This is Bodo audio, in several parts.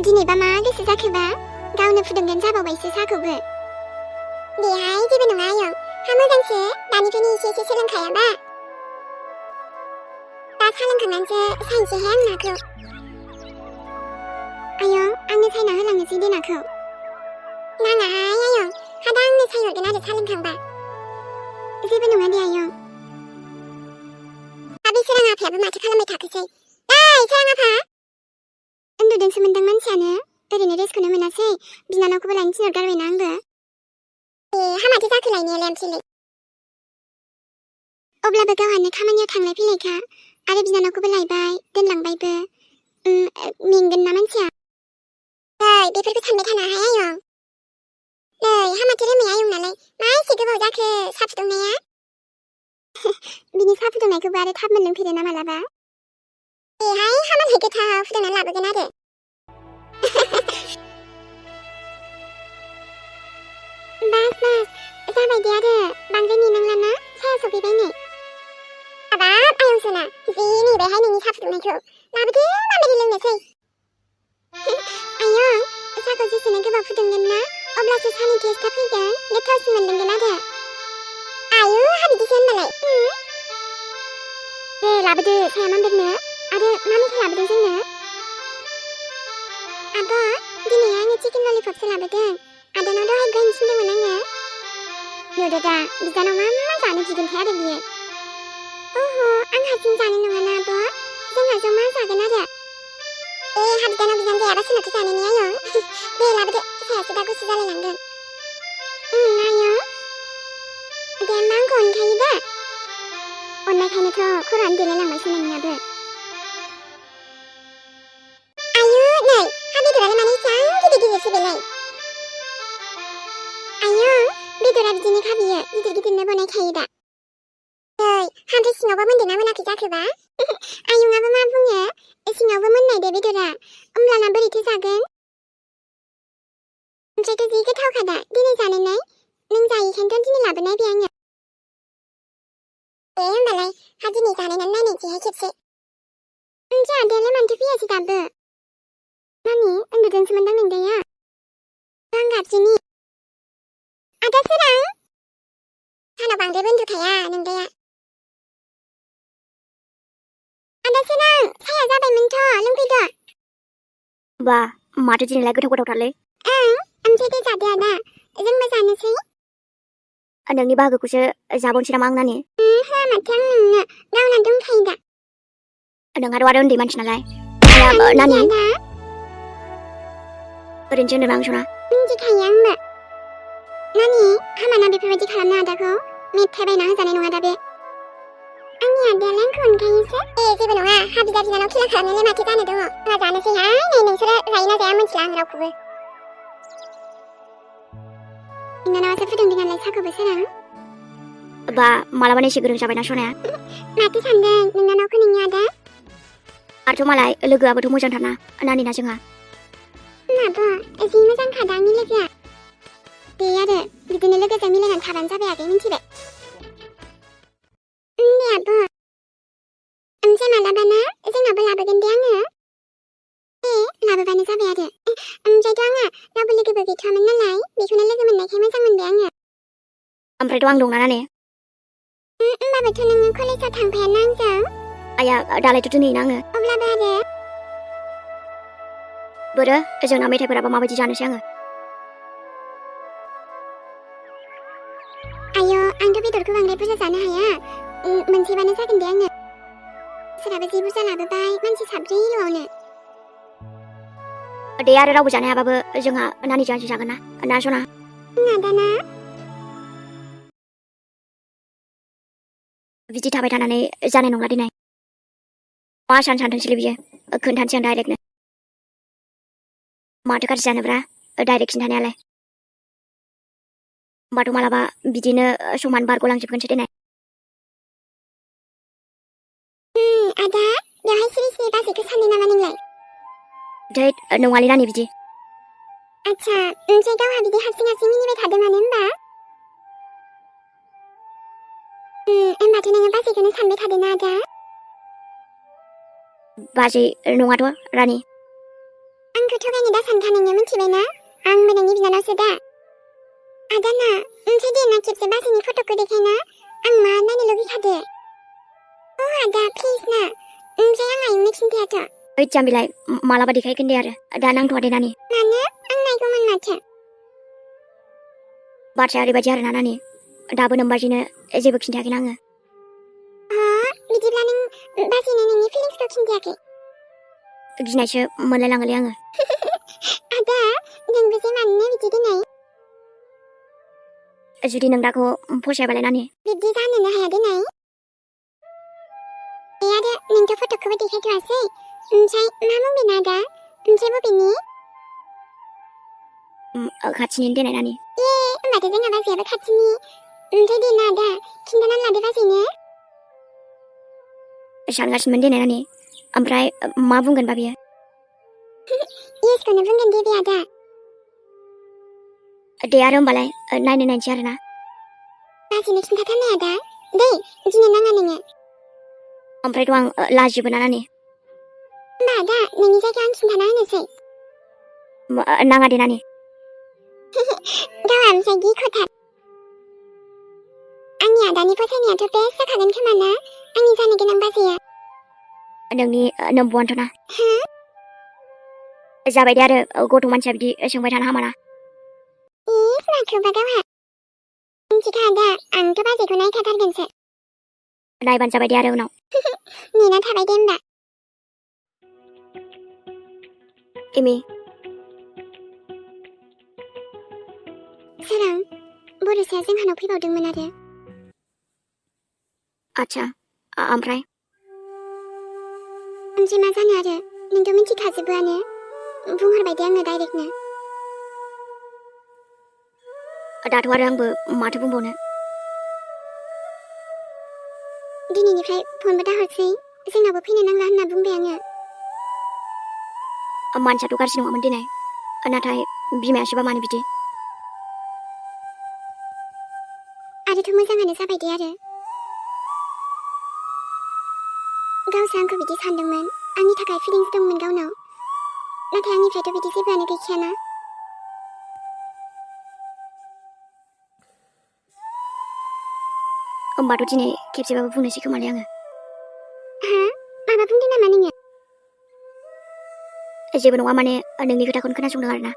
दिनैबा मा गोसो जाखोबा गावनो फुदुंगोन जाबावबायसो साहाखौबो बेहाय जेबो नङा आयं हा मोजांसो दानिफ्रायनो एसे सोलोंखायाबा दा साहा लोंखांनानैसो सायनोसैहाय आं नाखौ आयं आंनो सायना होलांनोसै दे नाखौ नाङाहाय आयं हा दा आंनो सायहरगोन आरो साहा लोंखांबा जेबो नङा दे आयं आबै सोरां आफायाबो माथो खालामबाय थाखोसै सोरां आफा उन्दुदोंसो मोनदां मानसियानो ओरैनो रेस्टखौनो मोनासै बिनानावखौबो लायनो थिनहरगारबायना आंबो हा माथो जाखो लायनायालाय ओमफ्रायलाय अब्लाबो गावहानो खामानियाव थांलाय फैलायखा आरो बिनानावखौबो लायबाय दोनलांबायबो मेंगोन ना मानसिया बेफोरखौ सानबाय थानाहाय आयं हा माथो रोमै आयं नालाय मा एसे गोबाव जाखो साहा फुदुंनाया बिनि साहा फुदुंनायखौबो आरो थाब मोनलोंफेरो ना मालाबा बेहाय हामालाय गोथाव फुदुंना लाबोगोन आरो बास जाबाय दे आरो बांद्राय नेनांलाना साया सफैबाय नै हाबाब आयं सना जि नेबायहाय नोंनि साहा फुदुंनायखौ लाबोदो माबायदि लोंनोसै आयं साहाखौ जेसेनो गोबाव फुदुंगोन ना अब्लासो साहानि टेस्टआ फैगोन गोथावसिन मोनलोंगोन आरो आयु हा बिदिसो होनबालाय दे लाबोदो साया मानदेरनो आरो मा मेथाइ लाबोदों जोंनो आब' दिनै आङो चिकेन ललिपपसो लाबोदों आदानाव दहाय बायनो थिनदोंमोन आङो नुदो दा बिदानाव मा जानो बिगोनथाय आरो बियो आं हारसिं जानो नङाना आब' जोंहा जमा जागोन आरो हा बिदानाव बिनानै जायाबा सोरनाथो जानोनि आयं दे लाबोदो सायासो दा गुसु जालायलांगोन आयं दे होमबा आंखौ अनखायो दा अननायखायनोथ' खर'आनो देलायलांबायसो नोंनियाबो बेदरा बिदिनो खाबियो गिदिर गिदिरनो बनायखायो दा हान्थाय सिङावबो मोनदोंना मोनाखै जाखोबा आयंआबो मा बुङो सिङावबो मोननाय दे बेदरा होमब्लाना बोरैथो जागोन ओमफ्रायथ' जि गोथावखा दा दिनै जानोलाय नों जायैखायनोथ' दिनै लाबोनायबाय आङो दे होमबालाय हा दिनै जानायनानै नायनायसैहाय खेबसे ओमफ्राय आदायालाय मानोथो फैयासै दाबो नानि उन्दुदोंसो मोनदां नोंदाया आं गाबजिनि आदा सोरां सानाव बांद्राय उन्दुखाया नोंदाया आदा सोरां साया जाबायमोनथ' लोंफैदो बा माथो दिनैलाय गोथाव गोथावथारलै ओमफ्राय दे जादो आदा जोंबो जानोसै नोंनि बाहागोखौसो जाबावनोसै नामा आं नानि होआ माथो आं नोंनो गावना दंखायो दा नोंहाथ' आरो उन्दै मानसि नालाय नानि ओरैनोसो होनदों आं सना मिन्थिखायो आंबो नानि हामाना बेफोरबायदि खालामनो आदाखौ मेथाइ बायना होजानाय नङा दा बे आंनि आदायालाय आंखौ अनखायोसो जेबो नङा हा बिदा बिनानाव खेला खालामनोलाय माथो जानो दङ आंहा जानोसैहाय नै नोंसोरो जायोना जाया मिन्थिला आं रावखौबो बिनानावासो फुदुंदों नालाय साहाखौबो सोरां बा मालाबानो एसे गोरों जाबायना सनाया माथो सानदों नोंनानावखौ नोंनि आदा आरोथ' मालाय लोगोआबोथ' मोजांथारना नानिना जोंहा आब' जि मोजांखादा आंनि लोगोआ दे आरो बिदिनो लोगोजों मिलायनानै थाबानो जाबाय आगै मिन्थिबाय दे आब' ओमफ्राय मालाबाना जोंनाबो लाबोगोन दे आङो लाबोबानो जाबाय आरो ओमफ्रायथ' आंहा रावबो लोगोबो गैथ'वामोन नालाय बेखौनो लोगो मोननायखाय मोजां मोनबाय आङो ओमफ्रायथ' आं दंना नानि होमबाबोथ' नोङो कलेजाव थांफायाना आंजों आया दालायथ' दोनहैयोना आङो अब्लाबो आरो बोरो जोंना मेथाइफोराबो माबायदि जानोसै आङो आयो आंथ' बेदरखौ बांद्राय बुरजा जानो हाया मोनसेबानो जागोन दे आङो सोरहाबो जि बुरजा लाबोबाय मानसि साब्रैल'आवनो दे आरो रावबो जानो हायाबाबो जोंहा नानि जाहाजि जागोन ना सना दाना बिदि थाबाय थानानै जानाय नंला दिनै मा सानथोंसैलै बियो खोन्थानोसै आं डाइरेक्टनो माथो गाज्रि जानोब्रा डाइरेक्ट खिन्थानायालाय होमबाथ' मालाबा बिदिनो समान बारग'लांजोबगोनसो देनाय आदा बेवहाय सिरि सिरि बाजैखौ सानो नामा नोंलाय धैत नङालै नानि बिदि आच्छा ओमफ्राय गावहा बिदि हारसिं हारसिं मिनिबाय थादों मानो होमबा होमबाथ' नोङो बाजैखौनो सानबाय थादोंना आदा बाजै नङाथ' रानि आंखौ थगायनो दा सानखा नोङो मिथिबायना आं नोंनि बिनानावसो दा आदाना ओमफ्राय दे ना खेबसे बाजैनि फट'खौ देखायना आं मा नायनो लुगैखादो आदा प्लिज ना ओमफ्राय आं आइनो खिन्थायाथ' ओइ जाम्बिलाय मालाबा देखायगोन दे आरो दा नांथ'आ दे नानि मानो आं नायगौमोन माथो बाथ्राया ओरैबायदि आरोना नानि दाबो नोंबाजिनो जेबो खिन्थायाखैना आङो बिदिब्ला नों बाजैनो नोंनि फिलिंसखौ खिन्थायाखै गिनायसो मोनलायलाङोलै आङो आदा नोंबो जे मानो बिदि दिनै जुदि नों दाखौ फसायाबालाय नानि बिदि जानोनो हाया दिनै आदा नोंथ' फट'खौबो देखायथ'वासै ओमफ्राय मा मुभि आदा ओमफ्राय बबेनि खाथिनि देनाय नानि होमबाथ' जोंहा बाजैयाबो खाथिनि ओमफ्राय दे ना आदा खिन्थानानै लादो बाजैनो सानगासिनोमोन देनाय नानि ओमफ्राय मा बुंगोनबा बियो येसखौनो बुंगोन दे आदा दे आरो होमबालाय नायनोसै आरोना बाजैनो खिन्थाथारनाय आदा दे गिनो नाङा नोङो ओमफ्रायथ' आं लाजिबो ना नानि होमबा आदा नोंनि जायगायाव आं खिन्थाना होनोसै नाङा दे नानि गावहा ओमफ्राय गिख'थार आंनि आदानि फसायनायाथ' बेस्ट जाखागोन खोमा ना आंनि जानो गोनां बाजैया नोंनि नम्बुआनोथ' ना जाबाय दे आरो गथ' मानसिया बिदि सोंबाय थानो हामाना माखौबा गावहा मिथिखा आदा आंथ' बाजैखौ नायखाथारगोनसो नायबानो जाबाय दे आरो उनाव नेना थाबाय दे होमबा एमि सोरां बर'साया जोंहानाव फैबावदोंमोन आरो आच्छा ओमफ्राय मा जानो आरो नोंथ' मिथिखाजोबोआनो बुंहरबाय दे आङो डाइरेक्टनो दाथ' आरो आंबो माथो बुंबावनो दिनैनिफ्राय फनबो दाहरसै जोंनावबो फैनो नांला होनना बुंबाय आङो मानसियाथ' गाज्रि नङामोन दिनै नाथाय बिमायासोबा मानो बिदि आरोथ' मोजाङानो जाबाय दे आरो गावसो आंखौ बिदि सानदोंमोन आंनि थाखाय फिलिंस दंमोन गावनाव नाथाय आंनिफ्रायथ' बिदि जेबोआनो गैखायाना होमबाथ' दिनै खेबसेबाबो बुंनोसै खोमालै आङो माबा बुंदों नामा नोङो जेबो नङा माने नोंनि खोथाखौनो खोनासंदों आरोना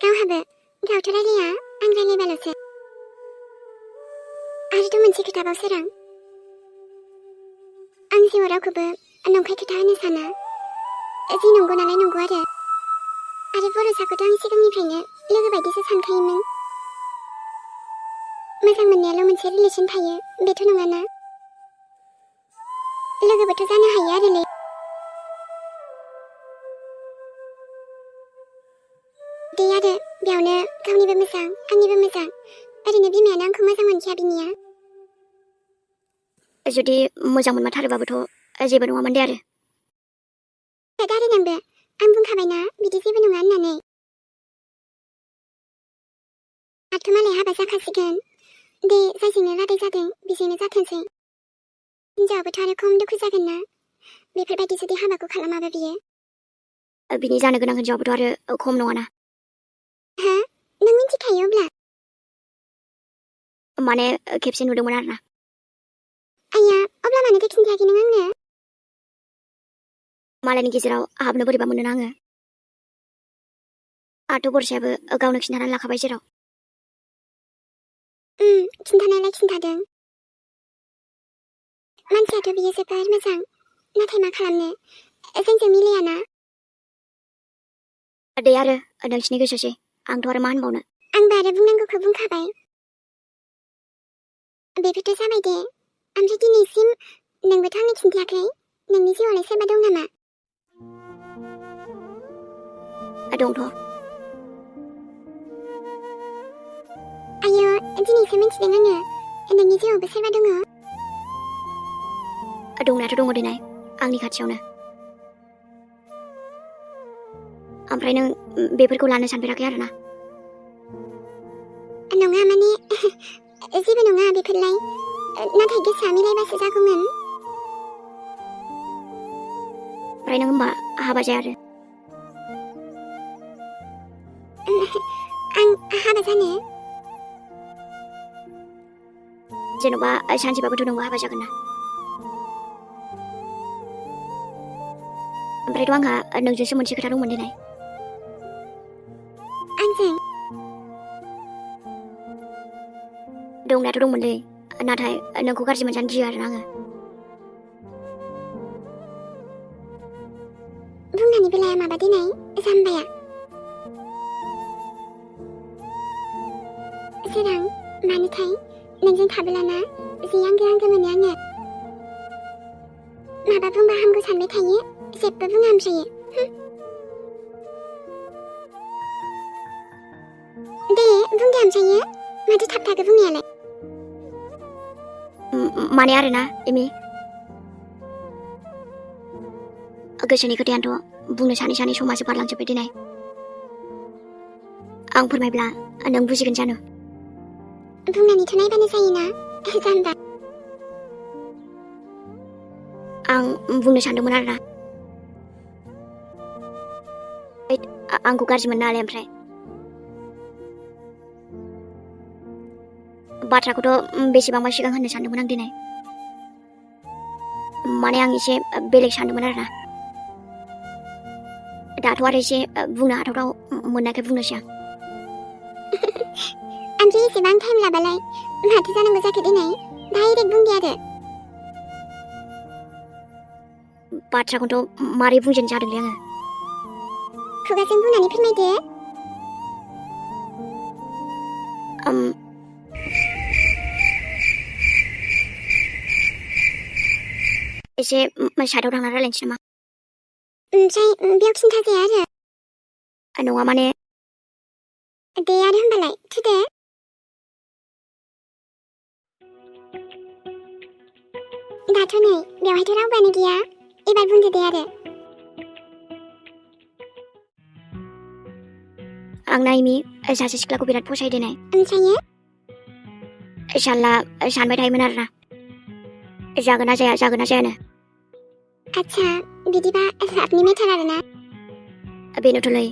गावहाबो गावथ' रायलाया आं रायलायबाल'सो आरोथ' मोनसे खोथाबाव सोरां आं जिउआव रावखौबो नंखाय खोथा होनो साना जि नंगौ नालाय नंगौ आरो बर'साखौथ' आं सिगांनिफ्रायनो लोगो बायदिसो सानखायोमोन मोजां मोननायाल' मोनसे रिलेसन थायो बेथ' नङाना लोगोबोथ' जानो हायो आरोलै दे आरो बेयावनो गावनिबो मोजां आंनिबो मोजां ओरैनो बिमायानो आंखौ मोजां मोनखाया बिनिया जुदि मोजां मोनमारथारोबाबोथ' जेबो नङामोन दे आरो आरो नोंबो आं बुंखाबायना बिदि जेबो नङा होननानै आरथ' मालाय हाबा जाखासिगोन दे जायजोंनो रादाय जादों बेजोंनो जाथोंसै हिनजावाबोथ' आरो खम दुखु जागोन ना बेफोरबायदि जुदि हाबाखौ खालामाबा बियो बिनि जानो गोनां हिनजावाबोथ' आरो खम नङाना नों मिथिखायो अब्ला माने खेबसे नुदोंमोन आरोना आइया अब्ला मानोथो खिन्थायाखै नों आंनो मालायनि गेजेराव हाबनो बोरैबा मोनोना आङो आंथ' बरसायाबो गावनो खिन्थानानै लाखाबाय जेराव खिन्थानायलाय खिन्थादों मानसियाथ' बियो जोबोर मोजां नाथाय मा खालामनो जोंजों मिलायाना दे आरो नोंसिनि गोसोसै आंथ' आरो मा होनबावनो आंबो आरो बुंनांगौखौ बुंखाबाय बेफोरथ' जाबाय दे ओमफ्राय दिनैसिम नोंबोथ' आंनो खिन्थायाखै नोंनि जिउआवलाय सोरबा दं नामा दंथ' आयो दिनैसो मिन्थिदों आङो नोंनि जिउआवबो सोरबा दङ दंनायाथ' दङ दिनै आंनि खाथियावनो ओमफ्राय नों बेफोरखौ लानो सानफेराखै आरोना नङा माने जेबो नङा बेफोरलाय नाथाय गोसोआ मिलायबासो जागौमोन ओमफ्राय ओमफ्राय नों होमबा हाबा जाया आरो आं हाबा जानो जेन'बा सानसेबाबोथ' नोंबो हाबा जागोन ना ओमफ्रायथ' आंहा नोंजोंसो मोनसे खोथा दंमोन दिनै आंजों दंनायाथ' दंमोनलै नाथाय नोंखौ गाज्रि मोनजानो गियो आरो आङो बुंनानै बेलाया माबा दिनै जाम्बाया सोरां मानोथाय नोंजों थाबोलाना जि आंगो मोनो आङो माबा बुंबा हामगौ सानबाय थायो जेबो बुङा ओमफ्रायो दे बुंदो ओमफ्रायो माथो थाबथाखो बुंनायालाय माने आरोना एमि गोसोनि खोथायानोथ' बुंनो सानै समासो बारलांजोब्बाय दिनै आं फोरमायब्ला नों बुजिगोन जानो बुंनानैथ' नायबानो जायोना जाम्बा आं बुंनो सानदोंमोन आरोना आंखौ गाज्रि मोननो हालाय ओमफ्राय बाथ्राखौथ' बेसेबांबा सिगां होननो सानदोंमोन आं दिनै माने आं एसे बेलेग सानदोंमोन आरोना दाथ' आरो एसे बुंनो हाथावथाव मोननायखाय बुंनोसै आं ओमफ्राय एसेबां टाइम लाबालाय माथो जानांगौ जाखो दिनै डाइरेक्ट बुंदो आरो बाथ्राखौथ' मारै बुंजेन जादोंलै आङो खुगाजों बुंनानै फोरमायदो एसे साइडआव थांना रायलायनोसै नामा ओमफ्राय बेयाव खिन्थाजाया आरो नङा माने दे आरो होमबालाय थुदो दाथ' नै बेवहायथ' रावबोआनो गैया एबार बुंदो दे आरो आं नायमि सासे सिख्लाखौ बिराद फसायदोनाय ओमफ्रायो सानला सानबाय थायोमोन आरोना जागोन ना जायानो आच्छा बिदिबा लाबनि मेटार आरोना बेनोथ'लै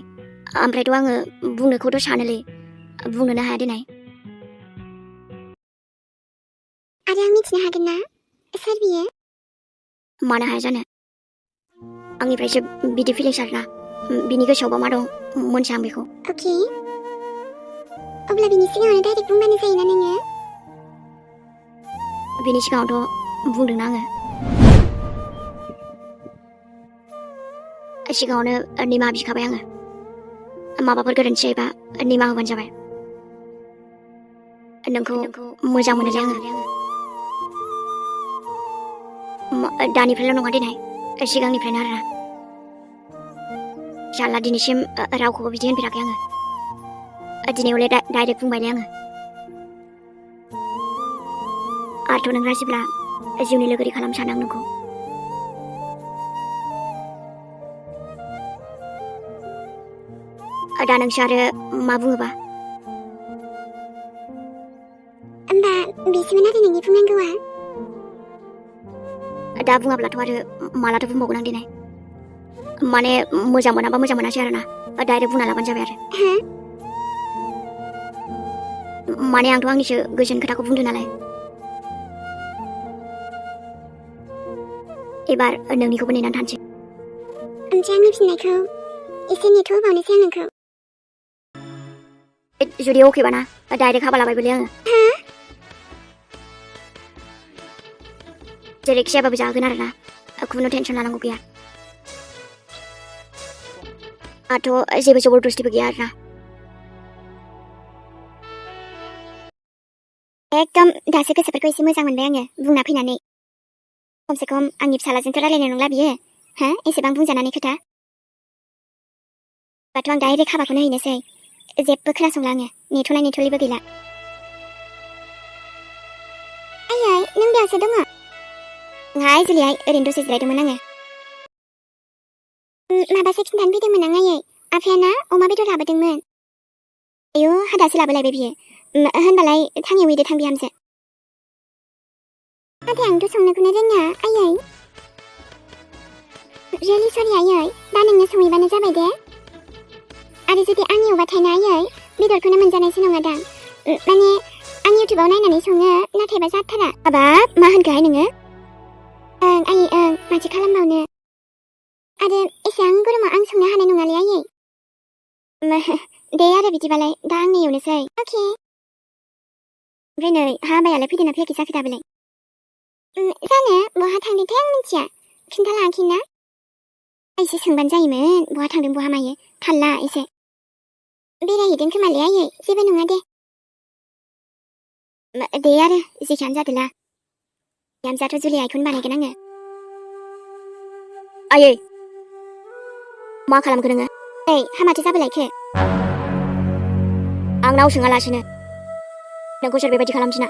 ओमफ्रायथ' आङो बुंनोखौथ' सानोलै बुंनोनो हाया दिनै आरो आं मिथिनो हागोन ना सोर बियो मानो हाया जानो आंनिफ्रायसो बिदि फिलिंस आरोना बिनि गोसोआवबा मा दं मोनथिया आं बेखौ अके अब्ला बिनि सिगाङावनो डाइरेक्ट बुंबानो जायोना नोङो बिनि सिगाङावथ' बुंदोंना आङो सिगाङावनो निमाहा बिखाबाय आङो माबाफोर गोरोन्थि जायोबा निमाहा होबानो जाबाय नोंखौ मोजां मोनोलै आङो दानिफ्रायल' नङा दिनै सिगांनिफ्रायनो आरोना जारला दिनैसिम रावखौबो बिदि होनफेराखै आङो दिनै हले डाइरेक्ट बुंबायलै आङो आरोथ' नों राजिब्ला जिउनि लोगोरि खालामनो सानो आं नोंखौ दा नोंसो आरो मा बुङोबा होमबा बेसोमोन आरो नोंनि बुंनांगौआ दा बुङाब्लाथ' आरो मालाथो बुंबावगोन आं दिनै माने मोजां मोनाबा मोजां मोनासै आरोना डाइरेक्ट बुंना लाबानो जाबाय आरो माने आंथ' आंनिसो गोसोनि खोथाखौ बुंदों नालाय एबार नोंनिखौबो नेनानै थानोसै ओमफ्राय आंनि फिननायखौ एसे नेथ' होबावनोसै आं नोंखौ जुदि अकेबा ना डाइरेक्ट हाबा लाबायबोलै आङो जेरैखि जायाबाबो जागोन आरोना खुनु टेनसन लानांगौ गैया आंथ' जेबो जबरदस्तिबो गैया आरोना एकदम दासो गोसोफोरखौ एसे मोजां मोनबाय आङो बुंना फैनानै खमसे खम आंनि फिसालाजोंथ' रायलायनाय नंला बियो एसेबां बुंजानानै खोथा दाथ' आं डाइरेक्ट हाबाखौनो हैनोसै जेबो खोनासंला आङो नेथ'लिबो गैला आयै नों बेयावसो दङ हाय जुलियाय ओरैनो दसे जिरायदोंमोन आङो माबासो खिन्थानो फैदोंमोन आं आयै आफायाना अमा बेदर लाबोदोंमोन आयौ हादासो लाबोलायबाय बियो होनबालाय थाङियाव हैदो थां बिहामजो नाथाय आंथ' संनोखौनो रोङा आयै रियेलि सरि आयै दा नोंनो संहैबानो जाबाय दे आरो जुदि आंनि अबाथाय ना आयै बेदरखौनो मोनजानायसो नङा दां माने आं इउटुबाव नायनानै सङो नाथायबा जाथारा हाबाब मा होनखोहाय नोङो ओं आयै ओं माथो खालामबावनो आरो एसेबां गरमाव आं संनो हानाय नङालै आयै दे आरो बिदिबालाय दा आंनो एवनोसै अके ओमफ्राय नै हाबायालाय फैदोंना फैयाखै जाखो दाबोलाय जानो बहा थांदोंथाय आं मिथिया खिन्थालाङाखै ना एसे सोंबानो जायोमोन बहा थांदों बहा मायो थाल्ला एसे बेरायहैदों खोमालै आयै जेबो नङा दे दे आरो जेखियानो जादोला बिहामजोआथ' जुलि आइखौनो बानायगोन आङो आयै मा खालामखो नोङो ओइ हामाथो जाबोलायखो आंनाव सोङालासिनो नोंखौ सोर बेबायदि खालामफिना